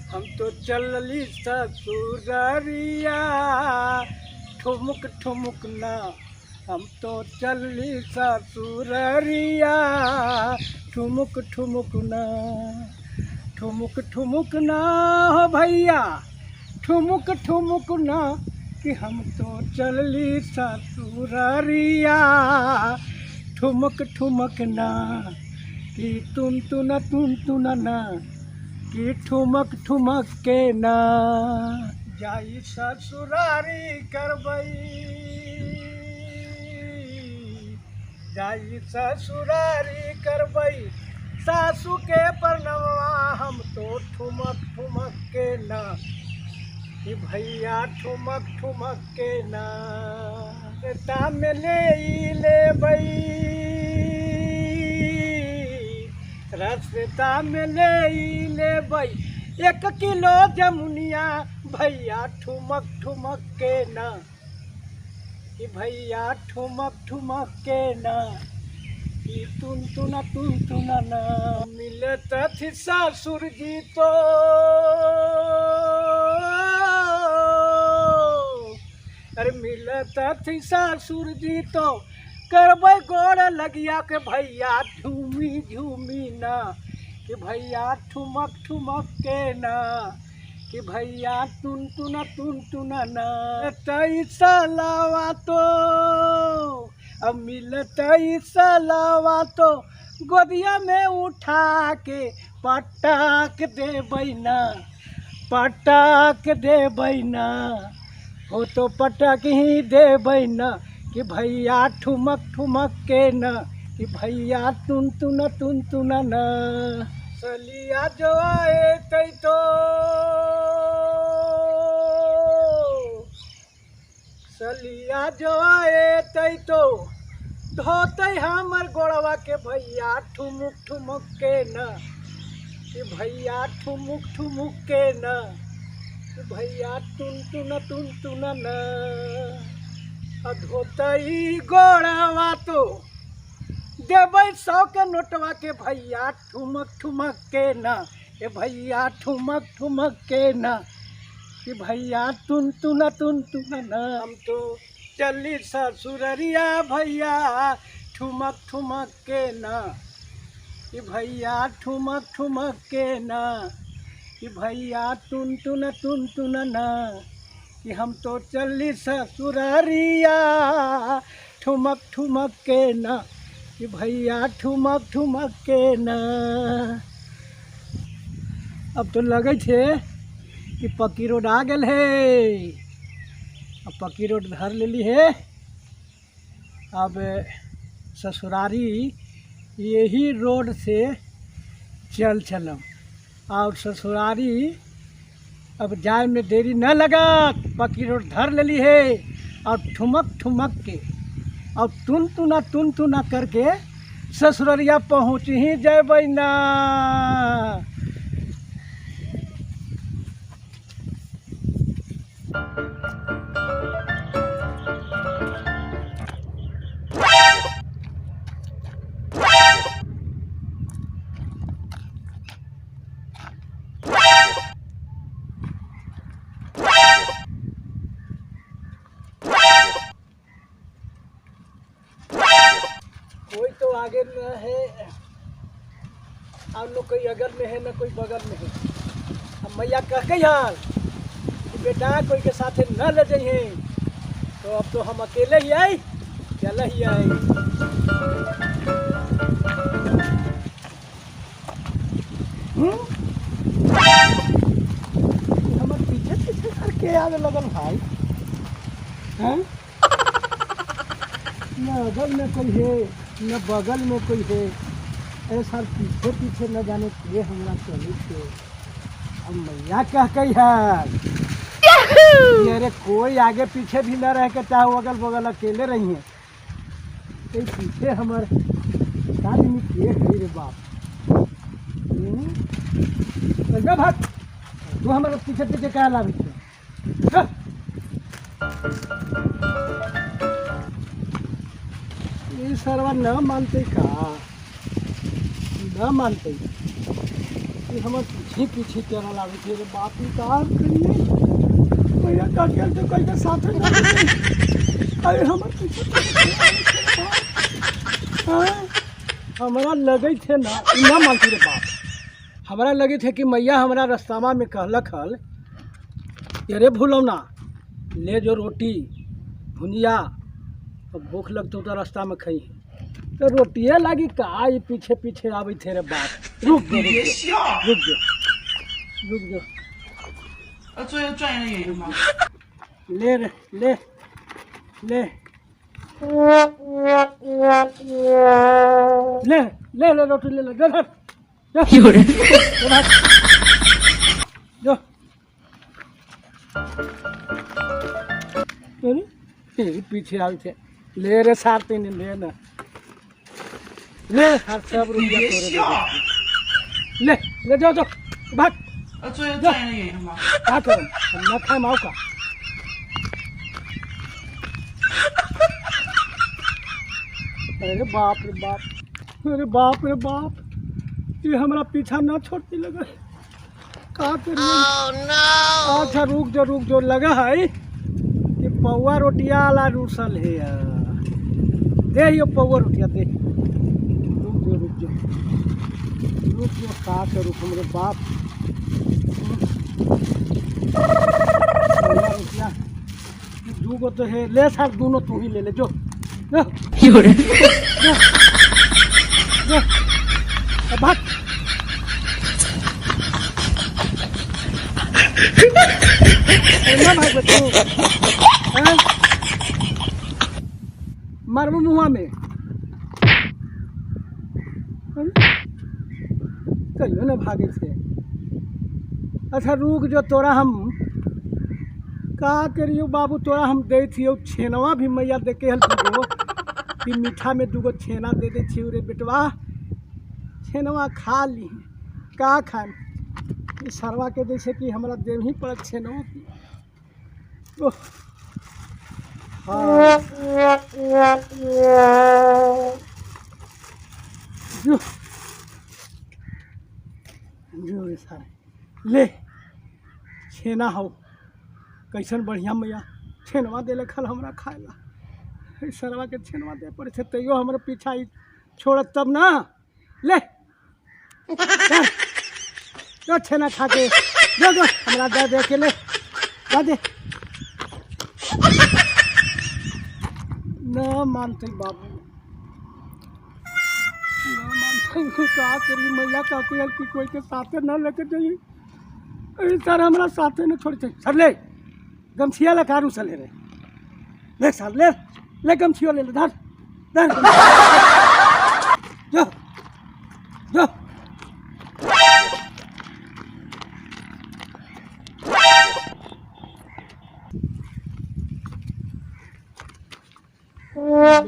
हम तो चलली ससुररिया, ठुमुक ठुमुक ना। हम तो चलली ससुररिया, ठुमुक ठुमुक ना, ठुमुक ठुमुक ना हो भैया, ठुमुक ठुमुक ना, कि हम तो चलली ससुररिया, ठुमुक ठुमुक ना, कि तुन तुना तुन तुना ना, कि ठुमक ठुमक के ना। जाई ससुरारी करबई, जाई ससुरारी करबई सासू के प्रणामवा, हम तो ठुमक ठुमक के ना, कि भैया ठुमक ठुमक के ना। में ले लेबई, रस्ता में ले लेबई 1 किलो जमुनिया, भैया ठुमक ठुमक के ना, कि भैया ठुमक ठुमक के ना, कि तुन तुना तुन तुना ना। मिलत थी ससुर जी तो, अरे मिलत थी ससुर जी तो करबै गोड़ लगिया के, भैया झूमी झूमी ना, कि भैया ठुमक ठुमक के ना, कि भैया तुन तुना तुन तुना ना। तई सलावा तो, अब मिलत सलावा तो गोदिया में उठा के पटाक दे ना, पटाक दे ना, हो तो पटक ही दे ना, कि भैया ठुमक ठुमक के ना, कि भैया तुन तुना तुन तुना ना। सलिया जो आए तई तो, सलिया जो आए तई तो धोते हमर गोड़वा के, भैया ठुमुक ठुमुक के ना, कि भैया ठुमुक ठुमुक के ना, कि भैया तुन तुन तुन तुन ना। धोतई गोड़वा तो देबै 100 के नोटवा के, भैया ठुमक ठुमक के ना, ए भैया ठुमक ठुमक के ना, कि भैया तुन तुन तुन तुन ना। हम तो चली ससुररिया भैया ठुमक ठुमक के ना, कि भैया ठुमक ठुमक के ना, कि भैया तुन तुन तुन तुन ना, कि हम तो चली ससुररिया ठुमक ठुमक के ना, कि भैया ठुमक ठुमक के ना। अब तो लगे छे कि पक्की रोड आ गेल है। अब पक्की रोड धर लेली है। अब ससुरारी यही रोड से चल चलम और ससुरारी अब जाए में देरी न लगत। पक्की रोड धर लेली है और ठुमक ठुमक के और तुन तुना तुन तुना करके ससुररिया पहुँच ही जेबै ना। कोई तो आगे न है और न कोई अगल में है, न कोई बगल में है। अब मैया कह गई हाल कि बेटा, कोई के साथे न ले जाइए, तो अब तो हम अकेले ही आई, चल ही आई। हम्म? हमर पीछे पीछे करके आवे लगल भाई, हैं? न अगल में कोई है, न बगल में कोई है। अरे साल पीछे पीछे न जाने के हमरा चली थे। अब मैया कह गई है कि अरे, कोई आगे पीछे भी न रह के, चाहे अगल बगल अकेले रही है तो पीछे हमर आदमी के है रे बाप? हम्म? जा भाग, तू हमारे पीछे पीछे कहाँ लावी छे? ई सरवा न मानते का, न मानते। कि हमर पीछे पीछे तेरा लागै छै रे बाप रे, का करिए भैया का गेल तो कोई के साथ ना। अरे हमर पीछे पीछे। हाँ, हमरा लगै छै ना ई ना मानती रे बाप। हमरा लगै छै कि मैया हमरा रस्तामा में कहलक हल, अरे भूलौना ले जो रोटी भुजिया, अब भूख लगतौ तो रास्ता में खई। तो रोटिए लागी का ई पीछे पीछे आबै थे रे बाप। रुक जो, रुक जो, रुक जो, रुक जो। 要作业专业的演员吗？ ले रे, ले ले ले ले ले रोटी ले ले, जो धर, जो 有人， जो भाग, जो। अरे ये पीछे आवे छे, ले रे सार तीन ले ना, ले सार सब रुपया तोरे दे दे। ले ले जाओ जाओ भाग। 要作业专业的演员吗？ का करूं हम ना खाए माऊ का। अरे बाप रे बाप, अरे बाप रे बाप, ये हमरा पीछा ना छोड़ने लगा, का करिए। अच्छा रुक जो, रुक जो, लगा है कि पौवा रोटिया वाला रूसल है यार। दे यो पौवा रोटिया दे। रुक जो, रुक जो, रुक जो, का करूँ हमरे बाप। पौवा रोटिया दूगो तो है, ले साहब दोनों तू ही ले ले, जो जो 有人， जो जो, अब भाग। ना भाग बच्चों, हैं? मारबो मुँहा में। अरे, कहियो ना भागे से। अच्छा रुक जो, तोरा हम का करियो बाबू, तोरा हम दै छियौ छेनवा भी मैया देके हल दूगो कि मीठा में दूगो छेना दे दै छियौ रे बेटवा, छेनवा खा ली। का खाएम ई सरवा के जैसे कि हमरा देवही पड़त छेनवा की। ओह हाँ, जो जो रे सारे ले छेना हो, कैसन बढ़िया मैया छेनवा देले खल हमरा खाए ला। ई सरवा के छेनवा दे पड़े छै तैयो हमरा पीछा ई छोड़त तब ना। ले चल, जो छेना खा के जो जो हमरा दे दे के ले दे दे। ना मानते बाबू, ना मानते। का करी मैया कहती है कि कोई के साथे ना लेके जाइए, अरे सर हमरा साथे न छोड़ते। सर ले गमछिया ला कारू से ले रे, ले सर ले ले गमछियो ले ले, धर धर जो जो।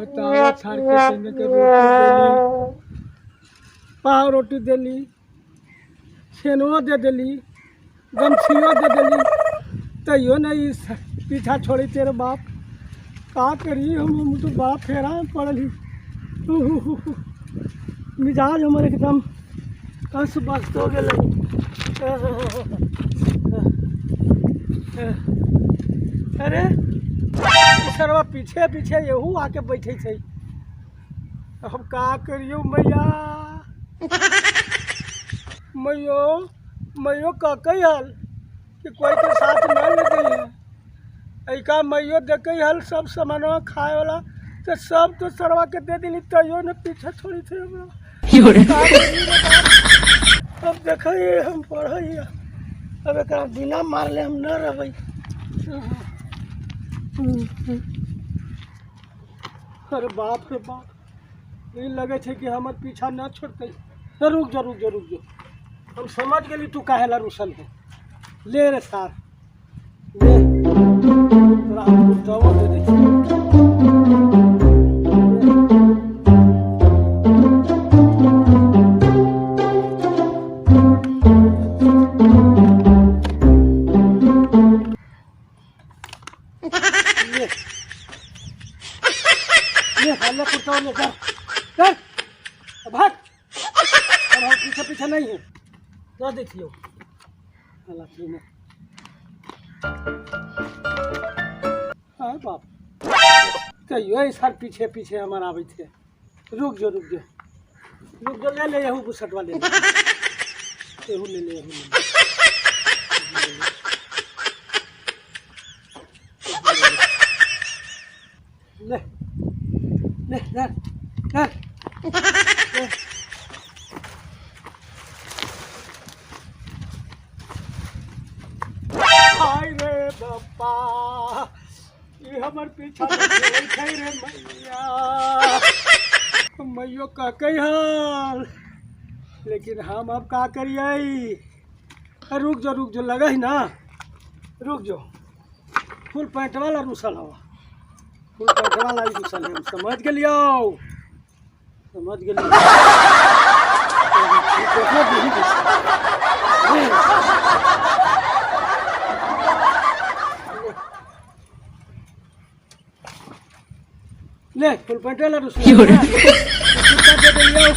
बताओ छाड़ के संगे के रोटी देली, पाव रोटी देली, छेनुओ दे देली, गमछियो दे देली, तैयो नहीं पीछा छोड़ी तेरे बाप। का करी हम तो बाप फेरा में पड़ल ही। मिजाज हमर एकदम कस बस्त हो गेलै। अरे सरवा पीछे पीछे यहू आके बैठे छै, हम का करियो मैया। मैयो मैयो कहकै हल कि कोई के साथ न ले गई है। ऐका मैयो देखे हल सब सामानवा खाए वाला तो सब तो सरवा के दे दिली, तैयो न पीछे छोड़ी थे हमरा। 有人， का करी रे बाप? अब देखै हम पढ़ै, अब एकरा बिना मारले हम न रहबै। अरे बाप रे बाप, ई लगे छै कि हमर पीछा न छोड़तै। रुक जो, रुक जो, रुक जो, हम समझ गेली तू काहे ला रुसल है। ले रे सार ले, तोरा हम कुर्ताओ दे दै छियौ। ले ले ले कुर्ता ले, कर कर भाग। अब हम पीछे पीछे नहीं है। जा बुसटवा देखियो अल्लाह में। हाँ बाप कहियो सर पीछे पीछे हमार आबै थे। रुक जो रुक जो रुक जो, ले ले यहू बुसटवा ले ले, एहू ले ले, एहू ले ले। ले ले ले ले ले। हाय रे बापा, ये हमर पीछा छै रे मैया। मैयो कहकै हल, लेकिन हम अब का करियै। रुक जो रुक जो, लगे ना, रुक जो। फुल पैंट वाला रुसल हवा, फुल पैंट वाला ही रुसल है। हम समझ गेलियौ, समझ गेलियौ। देखो दीही ले, फुल पैंट वाला रुसल है। कुर्ता दे देलियौ,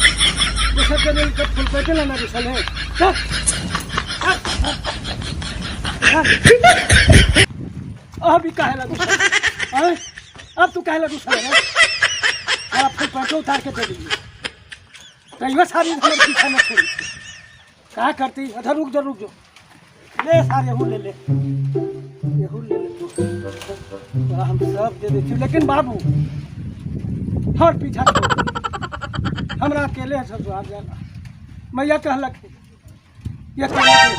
बुसट दे देलियौ, तो फुल पैंट वाला रुसल है। चल, अभी काहे ला रुसल हैं? अब तू काहे ला रुसल है? हाँ, फुल पैंट उतार के दे दीजिए। कहियो सारी हमर पीछा न छोड़ी। का करती? अच्छा रुक जो रुक जो, ले सारे एहू ले ले, एहू ले ले तू। तोरा हम सब दे दै छी, लेकिन बाबू हर पीछा छोड़। हमरा अकेले है ससुराल जाना। मैया कहलक ये कहलक।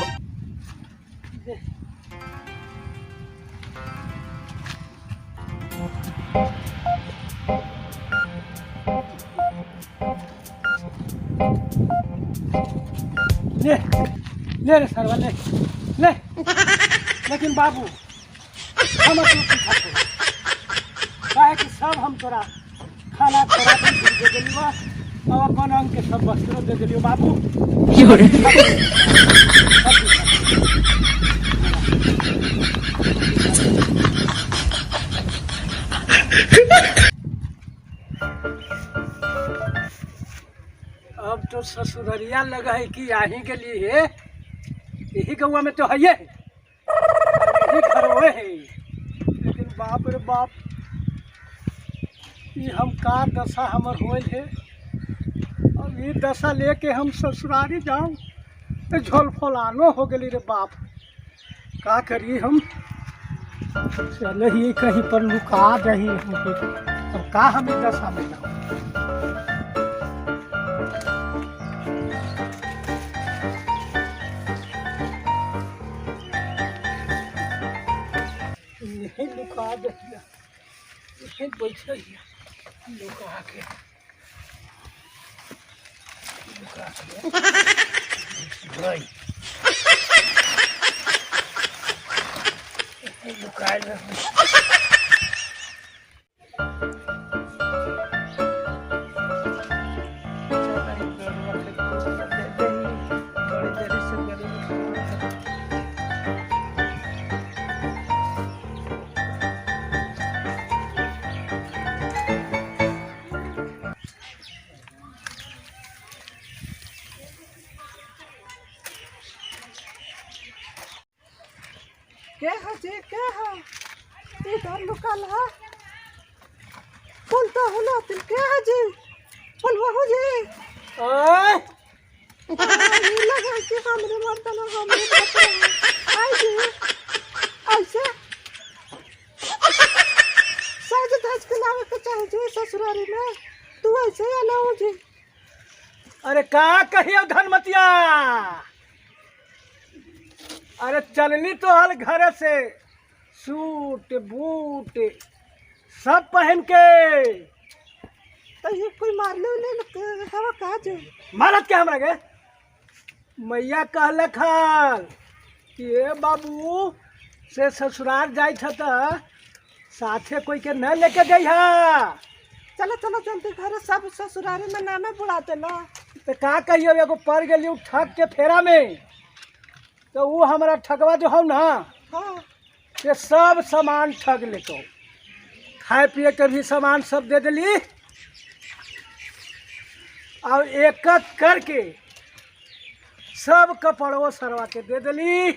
ले ले रे सरवा, ले ले। लेकिन बाबू हम तू पीछा छोड़, काहे कि सब हम तोरा खाना तोरा दे देलियो और अपन अंग के सब वस्त्रो दे देलियो बाबू। अब तो ससुररिया लगा है कि यहीं के लिए है, यही गौआ में तो है ये यही घरवे है। लेकिन बाप रे बाप, ये हम का दशा हमर होल है। अब ये दशा लेके हम ससुरारी जाऊँ तो झोल फलानो हो गई रे बाप। का करिए हम? चले ही कहीं पर लुका दही हमके। अब का हम दशा में जाऊँ? यहीं लुका दहिया, यहीं बैठे लुका के, लुका के यहीं लुकायल रहबै। बड़ी देरी से गरीब। के है जी, के है इधर लुकल है? बोलता हो ना तुम, के है जी? बोलवा जी। ओए ये लगा कि हमरे मर्दाना हमरे बाप आई जी, ऐसे साज धज के लावे के चाहे जी ससुरारी में, तू ऐसे आला हो जी। अरे का कहियो धनमतिया, अरे चलनी तो हल घर से सूट बूट सब पहन के। तो ये कोई मार ले ले हवा का जी? मारत के हमरा के मैया कहलक हल कि ए बाबू से ससुराल जाई छ त साथे कोई के न लेके जइहा। चलो चलो जल्दी घर, सब ससुरारी में नामे बुला देला। तो का कहियो, एगो पड़ गेली उ ठग के फेरा में, तो वो हमारा ठगवा जो हौ ना, हाँ, से सब सामान ठग लेतो, खाए पिए के भी सामान सब दे दिली और एक एक करके सब कपड़ो सरवा के दे देली,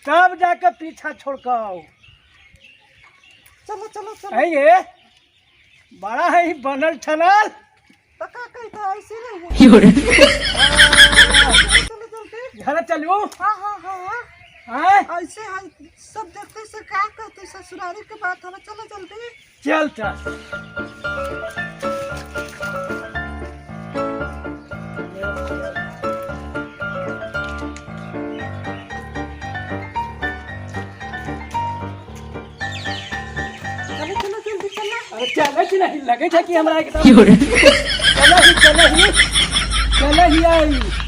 तब जाके पीछा छोड़ के आओ। चलो चलो चलो। है ये बड़ा है ही बनल ठनल। तो का कहता ऐसे नहीं है। चलो जल्दी। घर चलू। हाँ हाँ हाँ। हैं? ऐसे है सब देखते से का कहते, ससुरारी के बात हमें। चलो जल्दी। चल चल। चलो चलो जल्दी चलो। अरे चले कि नहीं लगे था कि हमरा एकदम चले ही चले ही चले ही आई।